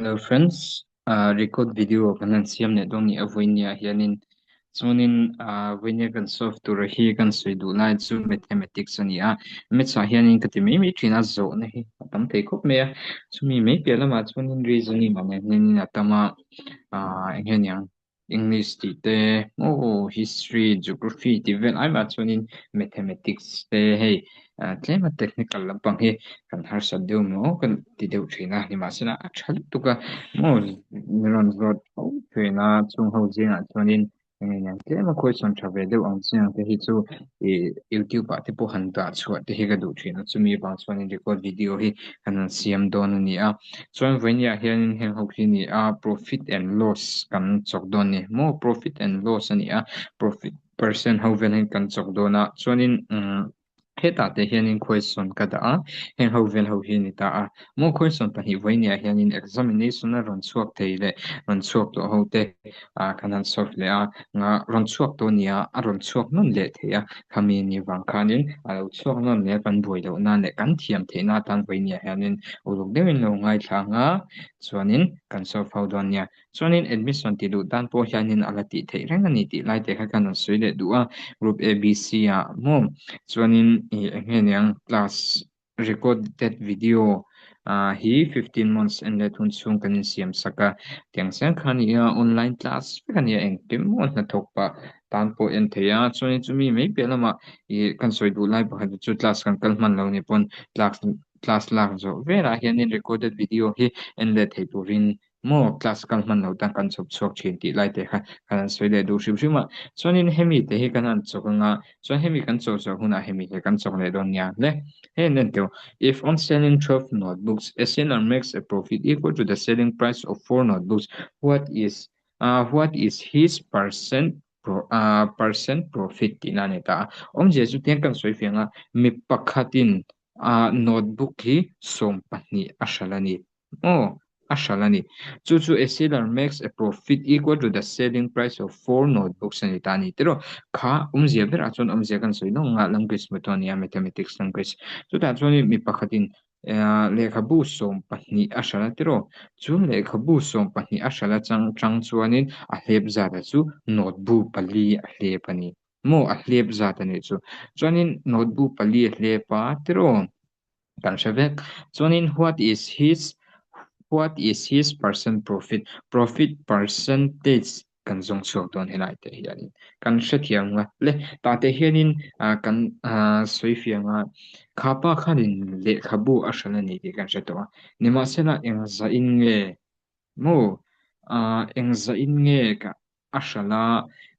Hello friends, record video kan han siam leh dawn ni a vawinia hianin chuanin vawinia kan solve tur hi kan sawi duh lai chu mathematics a ni a, maths ah hianin ka ti mai mai thin a, zawhna hi a tam thei khawp mai a, chumi mai piah lamah chuanin reasoning ah nen hianin a tam a, eng nge niang English tih te, aw history, geography tih vel ai mah chuanin mathematics te hei tlema technical lampang hi kan harsat deuh maw kan ti deuh thin a, nimahsela a tha lutuk a maw min rawn zawt fo thin a, chung ho zingah chuanin eng eng tlema question tha ve deuh ang chiang te hi chu ih youtube ah te pawh han dah chhuah te hi ka duh thin a, chumi vang chuanin record video hi kan han siam dawn a ni a. Chuan vawinia hianin heng ho khi ni a profit and loss kan chawk dawn ni maw profit and loss a ni a profit percent ho vel hian kan chawk dawn a chuanin umm hetah te hianin question ka dah a heng ho vel ho hi a ni ta a maw question pahnih vawinia hianin examination a rawn chhuak thei leh rawn chhuak tawh ho te ah kan han solve leh a nga rawn chhuak tawh a ni a a rawn chhuak nawn leh thei a khami ni vang khanin a lo chhuak nawn leh a kan buai loh nan leh kan thiam theih na atan vawinia hianin uluk deuhin lo ngaithla ang a chuanin kan solve ho dawn nia chuanin admission tih luh tan pawh hianin a la tih theih reng a ni tih lai te kha kan rawn sawi leh duh a group A B C ah maw chuanin ih eng nge niang class recorded video ah hi 15 months en let hun chhung kan insiam sak a tiang chiang kha a ni a online class vek a ni a engkim maw hnathawk pah tan pawh en thei a chuanin chumi mai piah lamah ih kan sawi duh lai pakhat chu class kan kal hman lo ni pawn class class lak zawh velah hianin recorded video hi en let thei turin Maw class kal hman lo tan kan chhawp chhuak thin tih lai te kha kan han sawi leh duh hrim hrim a, chuanin hemi te hi kan han chawk anga chuan hemi kan chawk zawh hunah hemi hi kan chawk leh dawn nia le. Hei an en teuh, If on selling 12 notebooks, a seller makes a profit equal to the selling price of four notebooks, what is what is his percent percent profit tihna a ni ta a. Awmzia chu tiang kan sawi fiang a, mi pakhatin notebook hi 12 a hralh a ni. Aw, a hralh a ni. Chu chu a seller makes a profit equal to the selling price of four notebooks a ni ta a ni tiraw? Kha awmzia berah chuan awmzia kan sawi nawk nga language mawtawh a ni a, mathematics language. Chutah chuan mi pakhatin lehkhabu 12 a hralh a tiraw? Chu lehkhabu 12 a hralh atang tang chuanin a hlep zat chu notebu pali a hlep a ni. Maw a hlep zat a nih chu. Chuanin notebu pali a hlep a tiraw? Kan hre vek. Chuanin what is his what is his percent profit? Profit percentage kan zawng chhuak dawn helai te hianin kan hrethiam nga le tah te hianin kan sawi fiang a kha pa khanin lehkhabu a hralh a ni tih kan hre tawh a nimahsela engzah in nge maw engzah in nge ka a hralh a,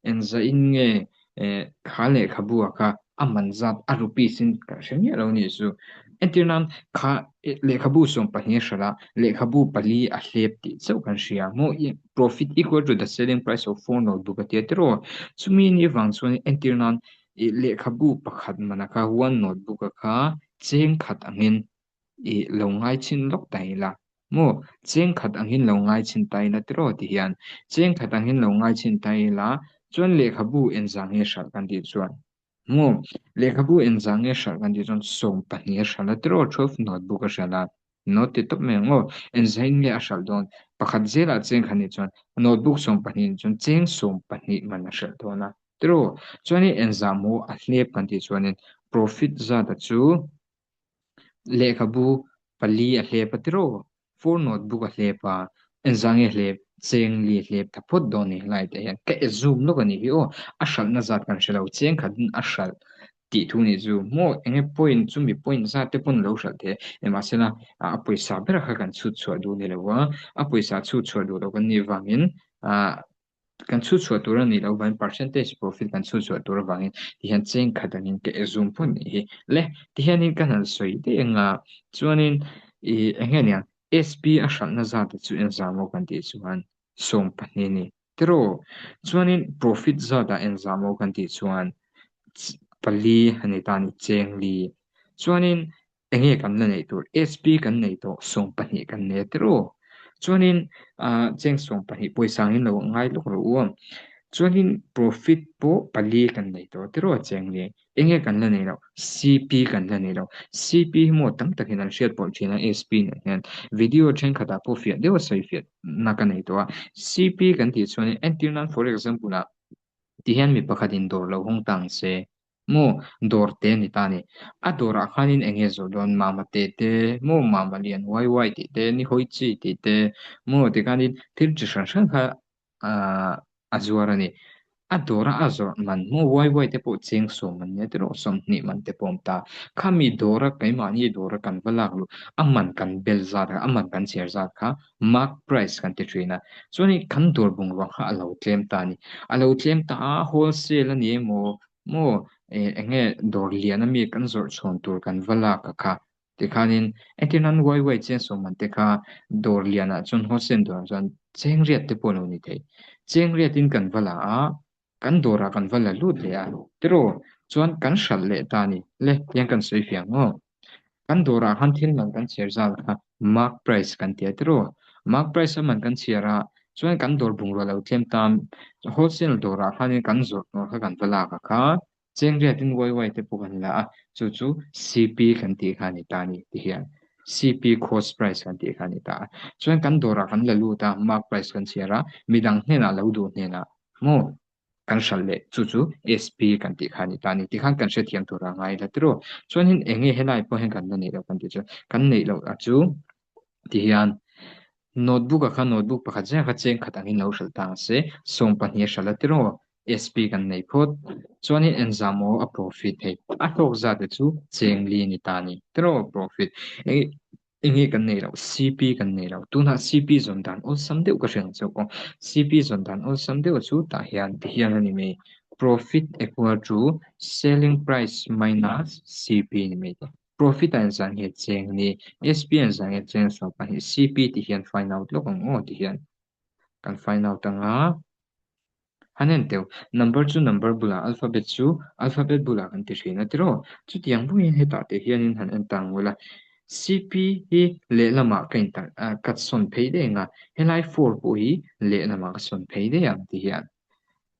engzah-in nge kha lehkhabu ah kha a man zat a rupees in ka hre miah lo a nih chu. Entir nan kha lehkhabu 12 a hralh a, lehkhabu pali a hlep tih chauh kan hria maw profit equal to the selling price of four notebook a tia tiraw. Chumi ni vang chuan entir nan lehkhabu pakhat man a kha one notebook a kha cheng khat angin I lo ngai chhin lawk ta ila maw? Cheng khat angin lo ngai chhin ta ila tiraw ti hian cheng khat angin lo ngai chhin ta ila chuan lehkhabu engzah nge hralh kan tih chuan maw? Lehkhabu engzah nge hralh kan tih chuan 12 a hralh a tiraw 12 notebook a hralh a note ti tawp mai ang aw engzahin nge a hralh dawn pakhat zelah cheng khat nih chuan notebook 12 nih chuan cheng 12 man a hralh dawn a tiraw chuanin engzah maw a hlep kan tih chuanin profit zat a chu Lehkhabu pali a hlep a tiraw? Four notebook a hlep a, engzah nge hlep, cheng li a hlep ta phawt dawn ni helai te hian ka assume lawk a nih hi aw, a hralhna zat kan hre lo, cheng khatin a hralh tih thu nih chu maw enge point chumi point zat te pawn lo hralh thei a, nimahsela a pawisa ber kha kan chhut chhuah duh ni lo a, a pawisa chhut chhuah duh lo kan nih vangin ah kan chhut chhuah tur a nih loh vangin percentage profit kan chhut chhuah tur avangin tihian cheng khat angin ka assume phawt nih hi le tihianin ka han sawi daih anga chuanin ih eng nge niang SP a hralhna zat te chu engzah maw kan tih chuan 12 a ni tiraw chuanin profit zat ah engzah maw kan tih chuan pali a ni ta a ni cheng li chuanin Enge kan la neih tur? SP kan nei tawh, 12 kan nei a tiraw? Chuanin cheng 12 pawisa angin lo ngai lawk rawh u. Chuanin profit pawh pali kan nei tawh tiraw cheng ni? Enge kan la nei loh? CP kan la nei lo. CP hi maw tam takin an hriat pawlh thin a SP nen hian. Video thenkhatah pawh fiah deuh a sawi fiah na ka nei tawh a. CP kan tih chuanin entir nan for example ah ti hian mi pakhatin dawr lo hawng ta ang se. Maw dawr te a ni ta a ni. A dawrah khanin eng nge zawh dawn mama te te maw mama lian uai uai tih te ni hawi chi tih te maw tikhanin thil chi hran hran kha a zuar a ni. A dawra a zawrh man maw uai uai te pawh cheng sawm an nia tiraw 20 man te pawh a awm ta. Khami dawra keimahni dawra kan va lak luh a man kan bel zat kha a man kan chhiar zat kha mark price kan ti thin a. Chuanin kan dawr bungrua kha a lo tlem ta a ni. A lo tlem ta a wholesale a ni emaw maw eng nge dawr lian ami kan zawrh chhawn tur kan va lak a kha tikhanin entirnan uai uai cheng sawm man te kha dawr lianah chuan wholesale dawrah chuan cheng riat te pawh a lo ni thei. Cheng riatin kan va la a kan dawrah kan va la lut leh a tiraw chuan kan hralh leh ta a ni le tiang kan sawi fiah ang aw. Kan dawrah khan thil man kan chhiar zal kha mark price kan ti a tiraw. Mark price a man kan chhiar a chuan kan dawr bungrua lo tlem ta wholesale dawrah khanin kan zawrh tur kha kan va lak a kha cheng riatin uai uai te pawh kan la a chu chu CP kan tih kha a ni ta a ni ti hian CP cost price kan tih kha a ni ta a. Chuan kan dawrah kan la lut a mark price kan chhiar a midang hnenah lo duh hnenah maw kan hralh leh chu chu SP kan tih kha a ni ta a ni tikhan kan hrethiam tur a ngai la tiraw chuanin eng nge helai pawh hian kan la neih loh kan tih chu kan neih loh a chu tihian notebook ah khan notebook pakhat zia kha cheng khat angin lo hralh ta ang se 12 a hralh a tiraw SP kan nei phawt chuanin engzam aw a profit hei a hlawk zat te chu cheng li a ni ta a ni tiraw profit eng Eng nge kan neih loh? CP kan nei lo. Tunah CP zawn dan awlsam deuh ka hria ang chauh aw. CP zawn dan awlsam deuh chu tah hian ti hian a ni mai. Profit equal to selling price minus CP ni mai te. Profit a inzah nge cheng ni? SP a inzah nge cheng 12? CP ti hian find out lawk ang aw ti hian kan find out ang a. Han en teuh, number chu number bulah, alphabet chu alphabet bulah kan ti thin a tiraw? Chutiang bawkin hetah te hianin han en ta ang ula, CP hi lehlamah ka intar ka sawn phei daih ang a, helai four pawh hi lehlamah ka sawn phei daih ang ti hian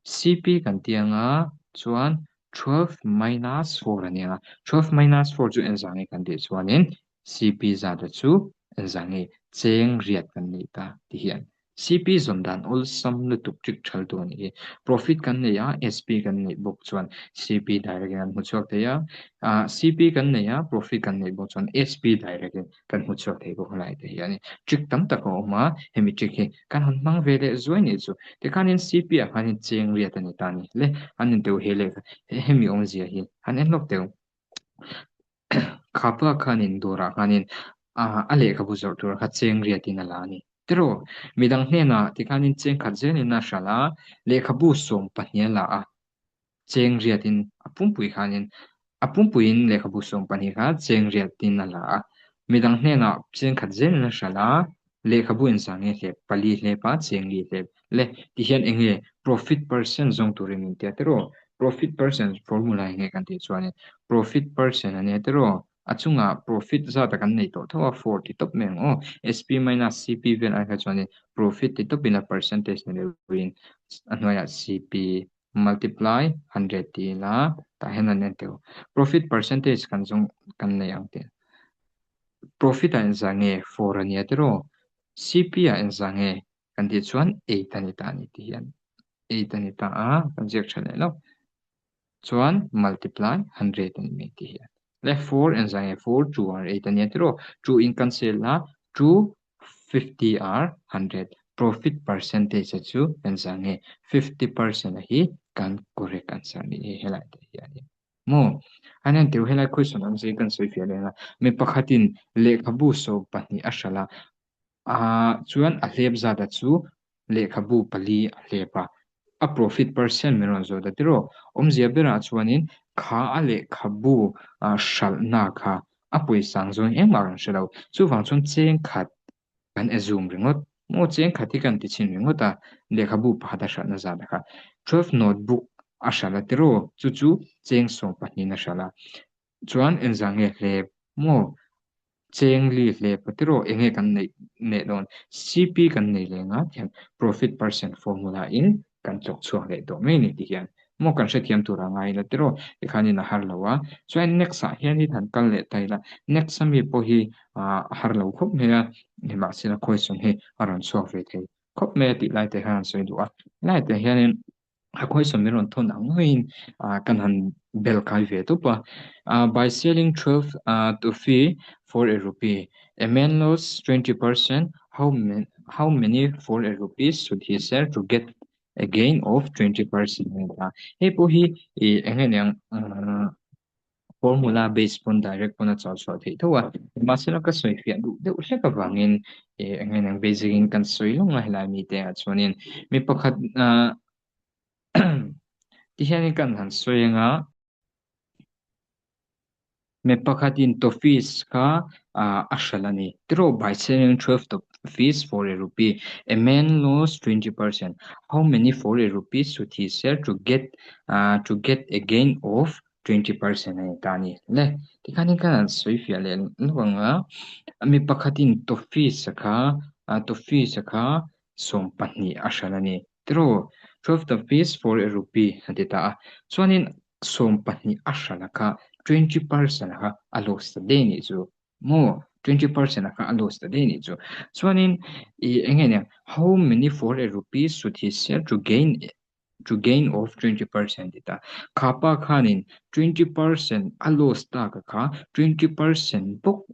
CP kan ti ang a, chuan 12 minus four a ni ang a, 12 minus four chu engzah nge kan tih chuanin CP zat chu engzah nge cheng riat kan nih ta ti hian CP zawn dan awlsam lutuk ṭik ṭhal tu a nih hi. Profit kan nei a, SP kan neih bawk chuan CP direct in kan hmu chhuak thei a, ah CP kan nei a, profit kan neih bawk chuan SP direct in kan hmu chhuak thei bawk helai te hi a ni. Trick tam tak a awm a, hemi trick hi kan han hmang ve leh zuai nih chu. Tikhanin CP ah khanin cheng riat a ni ta a ni. Le han en teuh he lehkha hemi awmzia hi han en lawk teuh. Khapa khanin dawrah khanin a lehkhabu zawrh tur kha cheng riatin a la a ni. Tiraw, midang hnenah tikhanin cheng khat zelin a hralh a, lehkhabu 12 a la a, cheng riatin a pumpui khanin a pumpuiin lehkhabu 12 kha cheng riatin a la a, midang hnenah cheng khat zelin a hralh a, Lehkhabu inzah nge hlep, pali hlep a, cheng li hlep. Le, tihian eng nge profit percent zawng turin min tia tiraw? Profit percent formula eng nge kan tih chuanin profit percent a nia tiraw? A chungah profit zat a kan nei tawh tho a, four ti tawp mai ang aw. SP minus CP vel ai kha chuanin profit ti tawpin a percentage ni loin a hnuaiah CP multiply 100 ti ila tah hian an en teuh. Profit percentage kan zawng kan nei ang tih. Profit ah engzah nge four a nia tiraw? CP ah engzah nge kan tih chuan eight a ni ta a ni tih hian eight a ni ta a kan ziak tha leh lo. Chuan multiply 100 a ni mai tih hian. Le four engzah nge four two are eight a nia tiraw? Two in cancel a 250 are 100 profit percentage a chu engzah nge 50% a hi kan correct answer ni hi helai te hi a ni. Maw? An en teuh helai question awm zai kan sawi fiah leh ang a. Mi pakhatin lehkhabu 12 a hralh a, ah chuan a hlep zat a chu lehkhabu pali a hlep a. A profit percent min rawn zawt a tiraw? Awmzia berah chuanin kha a lehkhabu hralhna kha a pawisa ang zawng engmah kan hre lo. Chuvang chuan cheng khat kan assume ringawt. Maw cheng khat hi kan ti chhin ringawt a, lehkhabu pakhat a hralhna zat a kha. 12 notebook a hralh a tiraw? Chu chu cheng 12 a hralh a. Chuan engzah nge hlep? Maw cheng li hlep a tiraw? Eng nge kan neih neih dawn? CP kan nei leh nga tihian profit percent formula in. Kan chawk chhuak leh tawh mai ni ti hian maw kan hrethiam tur a ngai la tiraw tikhanin a har lo a. Chuan next ah hian in han kal leh ta ila next ami pawh hi a har lo khawp mai a, nimahsela question hi a rawn chhuak ve thei khawp mai a tih lai te khan an sawi duh a. Helai te hianin a question min rawn thawn ang ngeiin kan han bel kai ve tawp a. By selling 12 toffee for a rupee, a man lost 20%, how many how many for a rupees should he sell to get a gain of 20% a ni ta. Hei pawh hi ih eng nge niang formula base pawn direct pawn a chau chhuah theih tho a, mahsela ka sawi fiah duh deuh hlek avangin ih eng nge niang basic in kan sawi lawng a helai mite ah chuanin mi pakhat ah ti hianin kan han sawi anga. Mi pakhatin toffees kha a hralh a ni. Tiraw by selling 12 toffees for a rupee, a man lost 20%. How many for a rupee should he sell to get to get a gain of 20% a ni ta a ni. Le, tikhanin khan an sawi fiah leh lawk ang a, mi pakhatin toffees kha toffees kha 12 a hralh a ni. Tiraw, 12 toffees for a rupee a ti ta a. Chuanin 12 a hralh a kha 20% kha a loss ta daih nih chu maw 20% a kha a loss ta daih nih chu. Chuanin i eng nge nia how many for a rupee should he sell to gain to gain of 20% ti ta. Kha pa khanin 20% a loss ta ka kha 20% bawk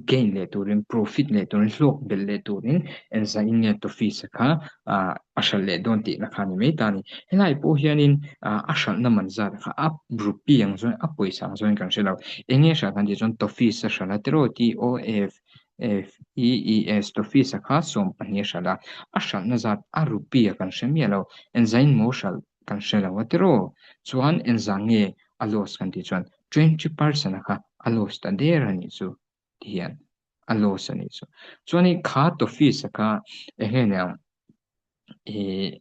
gain leh turin profit leh turin hlawk belh leh turin engzah-in nge toffees a kha a hralh leh dawn tihna kha a ni mai ta a ni. Helai pawh hianin a hralhna man zat kha a rupee ang zawng a pawisa ang zawngin kan hre lo. Eng nge hralh kan tih chuan toffees a hralh a tiraw T O F F E E S toffees a kha 12 a hralh a, a hralhna zat a rupee a kan hre miah lo. Engzah-in maw hralh kan hre lo a tiraw? Chuan engzah nge a loss kan tih chuan 20% a kha a loss ta der a nih chu ti hian a loss a nih chu. Chuan i kha toffees a kha eng nge niang i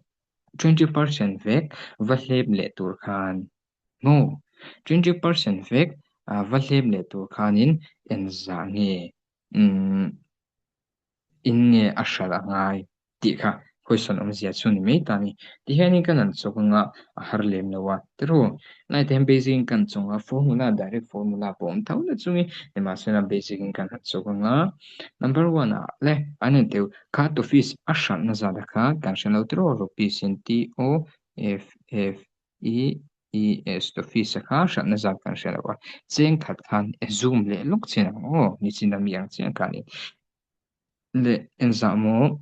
20% vek va hlep leh tur khan maw 20% vek va hlep leh tur khanin engzah nge umm in nge a hralh a ngai tih kha question awmzia chu ni mai ta a ni. Tihianin kan han chawk anga a har lem lo a, tiraw? Lai te hian basic in kan chawng a, formula direct formula pawh awm tho na chungin nimahsela basic in kan han chawk anga number one ah le an en teu kha toffees a hralhna zat a kha kan hre lo tiraw rupees in T O F F E E S toffees a kha hralhna zat kan hre lo a, cheng khat khan e zoom leh lawk chin ang aw nichin ami ang chiang khanin. Leh engzah maw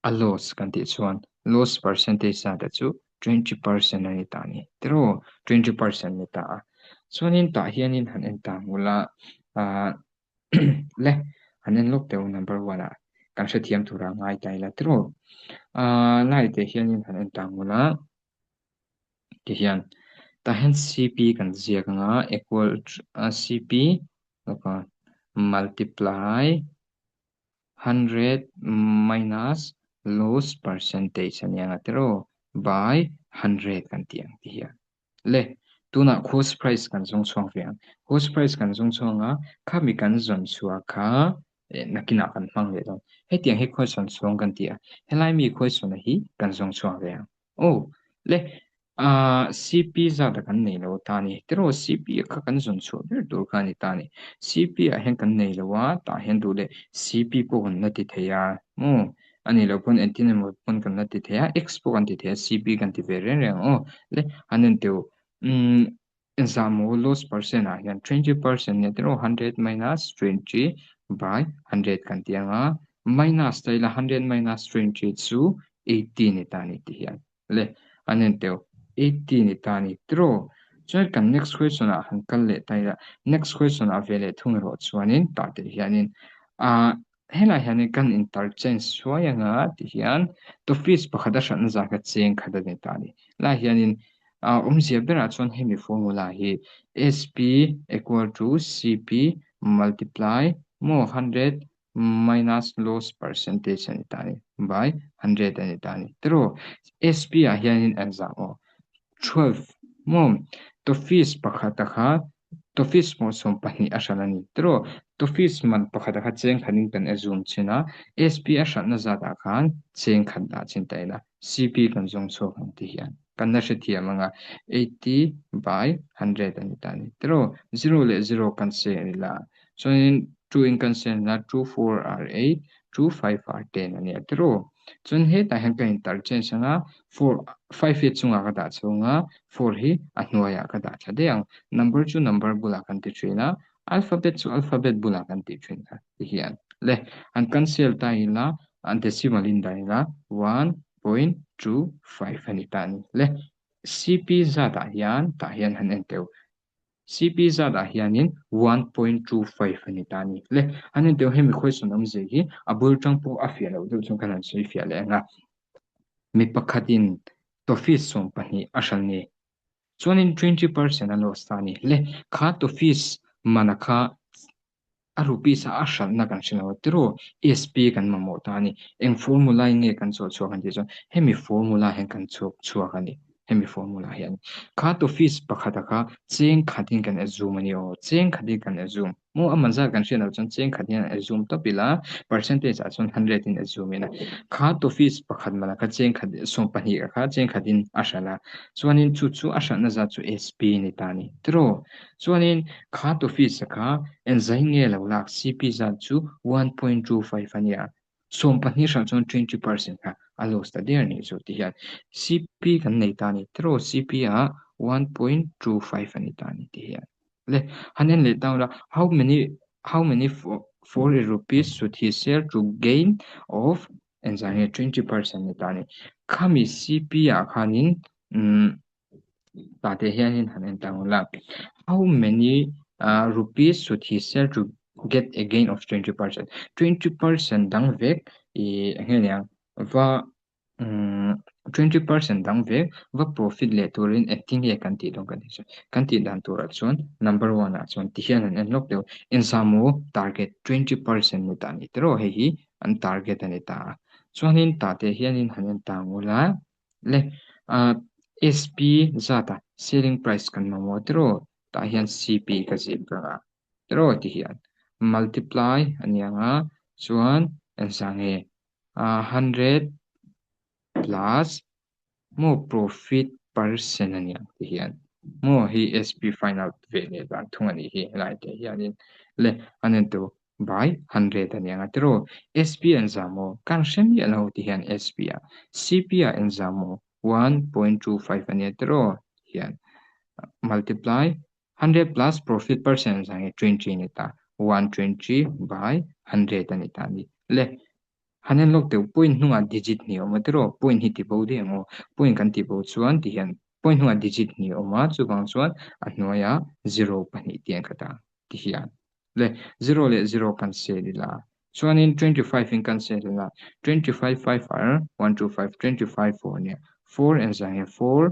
a loss kan tih chuan loss percentage zat te chu 20% a ni ta a ni tiraw 20% ni ta a chuanin tah hianin han en ta ang ula ah le han en lawk teh u number one ah kan hrethiam tura ngai ta ila tiraw ah lai te hianin han en ta ang ula ti hian tah hian cp kan ziak anga equal cp multiply 100 minus loss percentage a ni anga tiraw by 100 kan tih ang ti hian le tunah cost price kan zawng chhuak ve ang cost price kan zawng chhuak anga khami kan zawn chhuah kha nakinah kan hmang leh dawn hetiang hi khawisawn chhuang kan ti a helai mi khawisawn hi kan zawng chhuak ve ang. Aw le, ah CP zat a kan nei lo ta a ni. Tiraw CP kha kan zawn chhuah ber tur kha a ni ta a ni. CP ah hian kan nei lo a, tah hian duh leh CP pawh kan la ti thei a, maw? A nih loh pawn engtin emaw pawn kan la ti thei a, X pawh kan ti thei a, CP kan ti ve reng reng ang aw. Le, han en teh u, umm Engzah maw loss percent ah hian 20% nia tiraw 100 minus 20 by 100 kan ti ang a, minus ta ila 100 minus 20 chu 80 ni ta ni ti hian le an en teuh 80 ni ta ni tiraw chuan kan next question ah han kal leh ta ila next question ah ve leh thung erawh chuanin tah teh hianin ah helai hianin kan interchange suai anga ti hian toffees pakhat a hranna zah kha cheng khat a ni ta ni lai hianin A awmzia berah chuan hemi formula hi SP equal to CP multiply maw 100 minus loss percentage a ni ta a ni by 100 a ni ta a ni. Tiraw SP ah hianin engzah maw 12 maw toffees pakhata kha toffees maw 12 a hran a ni. Tiraw. Toffees man pakhata kha cheng khatin kan assume chin a, SP a hralhna zatah khan cheng khat dah chin ta ila CP kan zawng chhuak ang ti hian kan la hrethiam ang a, 80 by 100 a ni ta a ni. Tiraw zero leh zero kan sel ila chuanin two in kan sel ila two four are eight, two five are ten a nia tiraw. Chuan hetah hian ka interchange ang a, four five hi a chungah ka dah chhung a, four hi a hnuaiah ka dah thla daih ang. Number chu number bulah kan ti thin a, Alphabet chu alphabet bulah kan tih thin kha ti hian le an cancel ta ila a decimal in dah ila 1.25 a ni ta a ni le. CP zat ah hian tah hian han en teuh CP zat ah hianin 1.25 a ni ta a ni le. Han en teuh hemi question awmzia hi a bul tang pawh a fiah loh deuh chuan kan han sawi fiah leh ang a. Mi pakhatin toffees 12 a hral ni Chuanin 20% a loss ta a ni. Le, kha toffees mana kha a rupees a a hralhna kan hre lo a tiraw? SP kan mamawh ta a ni. Eng formula in nge kan chawh chhuak an tih chuan hemi formula hian kan chhuak chhuak a ni. Hemi formula hian. Kha toffees pakhata kha cheng khatin kan assume a ni aw. Cheng khatin kan assume. Maw a man zat kan hriat loh chuan cheng khat hian assume tawp ila percentage ah chuan 100 in assume ila kha toffees pakhat man ah kha cheng khat 12 ah kha cheng khat in a hralh a chuanin chu chu a hralhna zat chu SP ni ta ni tiraw chuanin kha toffees ah kha engzai nge lo lak CP zat chu 1.25 a nia 12 hralh chuan 20% kha a loss ta der nih chu ti hian CP kan nei ta ni tiraw CP ah 1.25 a ni ta ni ti hian. Le han en leh down la how many how many for a rupees should he sell to gain of engzah nge 20% ni ta ni khami CP ah khanin umm tah te hianin han en tang la how many uh, rupees should he sell to get a gain of 20% 20% dang vek i enge niang va 20% dang ve va profit leh turin engtin nge kan tih dawn kan tih chuan kan tih dan turah chuan number one ah chuan ti hian an en lawk deuh exam-u target 20% ni ta a ni tiraw hei hi an target a ni ta a chuanin tah te hianin han en ta ang ula le ah SP zata selling price kan mamawh tiraw tah hian CP ka zip ber a tiraw ti hian multiply a ni ang a chuan engzah nge 100 plus maw profit percent a niang ti hian maw hi SP find out ve leh dan thung a nih hi helai te hianin le an en tu by 100 a niang a tiraw SP an zah maw kan hre miah lo ti hian SP a CP ah en zah maw 1.25 a nia tiraw hian multiply 100 plus profit percent zah hi 20 a ni ta 120 by 100 a ni ta a ni le Han en lawk deuh point hnungah digit hnih a awm a tiraw point hi ti bo daih ang aw point kan tih bo chuan ti hian point hnungah digit hnih a awm a chuvang chuan a hnuaiah zero pahnih tih an khat a ti hian le zero leh zero kan sel ila chuanin 25 in kan sel ila 25 5 are 1 2 5 25 4 ania 4 engzah nge 4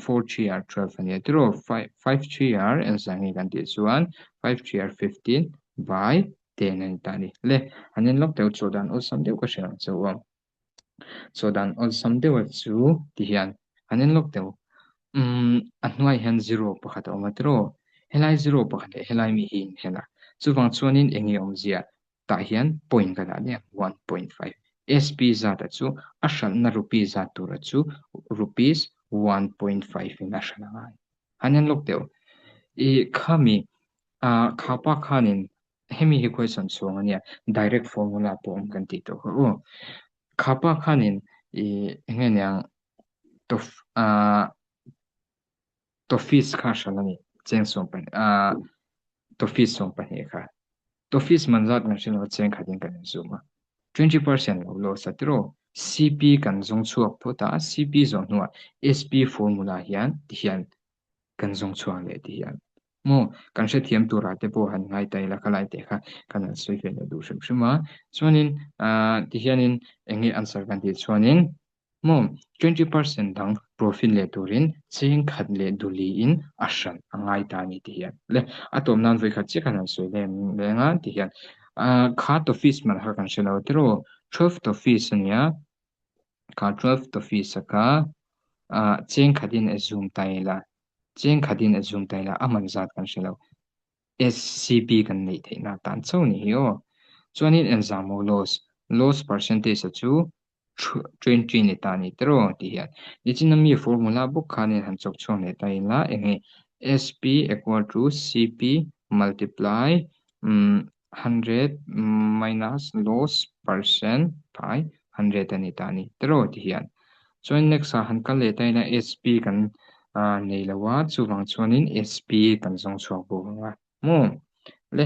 4 3 are 12 ania tiraw 5 5 3 are engzah nge kan tih chuan 5 3 are 15 by ten a ni ta a ni. Le, an en lawk deuh chaw dan awlsam deuh ka hre ang che u a. Chaw dan awlsam deuh a chu ti hian an en lawk deuh. Umm, a hnuai hian zero pakhat a awm a tiraw? Helai zero pakhat leh helai mi hi inhen a. Chuvang chuanin eng nge awmzia? Tah hian point ka dah nia, 1.5. SP zat a chu a hralhna rupee zat tur a chu rupees 1.5 in a hralh a ngai. An en lawk deuh. I khami ah khapa khanin hemi hi question chhuang ania direct formula pawh awm kan tih tawh kha aw. Khapa khanin i enge niang tof ah toffees kha hran ani cheng 12 ah toffees 12 kha. Toffees man zat kan hre lo cheng khatin kan inzum a. 20% lo loss a tiraw CP kan zawng chhuak phawt a CP zawh hnuah SP formula hian tihian kan zawng chhuak leh ti hian maw kan hrethiam turah te pawh han ngai ta ila khalai te kha kan han sawi ve leh duh hrim hrim a chuanin ah tihianin eng nge answer kan tih chuanin Maw, 20% dang profit leh turin cheng khat leh duliin a hran a ngai ta a ni ti hian. Le, a tawp nan vawi khat chiah khan han sawi leng leng a ti hian. Ah, kha toffees man kha kan hre lo tiraw? 12 toffees a nia, kha 12 toffees a kha ah cheng khatin a zoom ta ila, cheng khatin a zoom ta ila a man zat kan hre lo. SCP kan neih theihna atan chauh ni hi aw. Chuanin engzah maw loss, loss percentage a chu 20 ni ta ni tiraw tih hian nichin a mi formula bawk khanin han chawk chhuak leh ta ila enge SP equal to CP multiply 100 minus loss percent by 100 a ni ta ni tiraw tih hian chuan next ah han kal leh ta ila SP kan nei lo a chuvang chuanin SP kan zawng chhuak bawk ang a maw le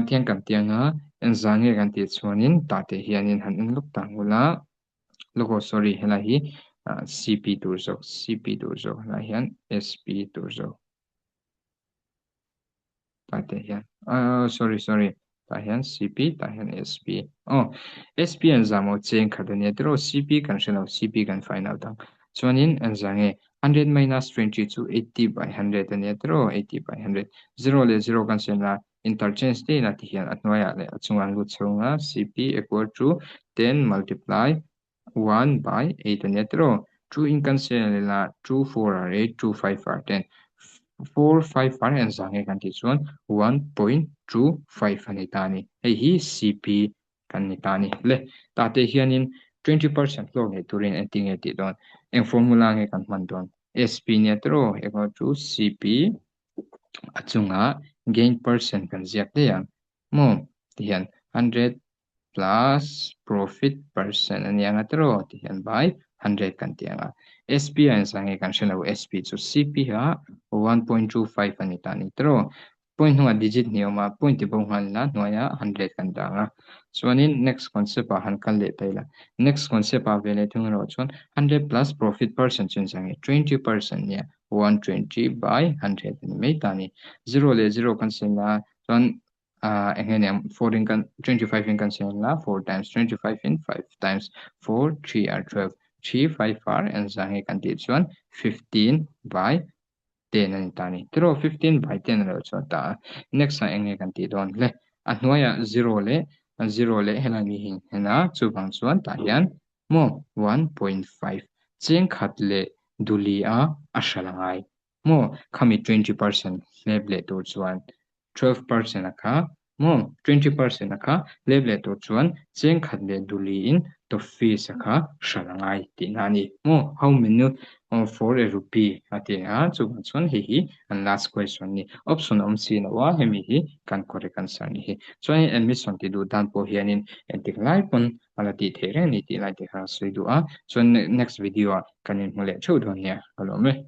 thiang kan ti ang a engzah nge kan tih chuanin tah te hianin han en lawk ta ang ula lawk aw sorry helai hi CP tur zawk CP tur zawk helai hian SP tur zawk tah te hian ah sorry sorry tah hian CP tah hian SP aw SP an zah maw cheng khat ania tiraw CP kan hre lo CP kan find out ang chuanin an zah nge 100 minus 20 chu 80 by 100 ania tiraw 80 by 100 0 leh 0 kan siam la interchange te ina ti hian a hnuaiah leh a chungah an lut chho ang a CP equal to 10 multiply 1 by 8 ania tiraw 2 in kan siam leh la 2 4 are 8 2 5 are 10 4 5 are an zah nge kan tih chuan 1.25 a ni ta a ni hei hi CP kan ni ta a ni le tah te hianin 20% hlawk nei turin engtin nge tih dawn eng formula nge kan hman dawn SP nia tiraw equal to CP a chungah gain percent kan ziak daih ang maw tihian 100 plus profit percent a nia nga tiraw tihian by 100 kan ti ang a SP a inzah nge kan hre lo SP chu CP a 1.25 a ni ta a ni tiraw point hnungah digit hnih a awm a point ti bo nghal ila hnuaiah 100 kan dah ang a chuanin next concept ah han kal leh ta ila next concept ah ve leh thung erawh chuan 100 plus profit percent chu inzah nge 20% nia 120 by 100 a ni mai ta a ni 0 leh 0 kan siam la chuan ah eng nge niang 4 in kan 25 in kan siam la 4 times 25 in 5 times 4 3 are 12 3 5 are engzah nge kan tih chuan 15 by 10 a ni ta a ni tiraw 15 by 10 a lo chuan ta a next ah eng nge kan tih dawn hle a hnuaiah 0 leh 0 leh helai mi hi en a chuvang chuan tah hian maw 1.5 cheng khat leh duli a a hral a ngai maw khami 20% hlep leh tur chuan 12% a kha maw 20% a kha hlep leh tur chuan cheng khat leh duliin toffees a kha hral a ngai tihna a ni maw how many for a rupee a ti a chuvang chuan hei hi an last question a ni option a awm si lo a hemi hi kan correct answer a ni hi chuan admission tih duh dan pawh hianin engtik lai pawn a la tih theih reng a ni tih lai te kha a sawi duh a chuan next video ah kan inhmu leh theuh dawn nia ka lawm e.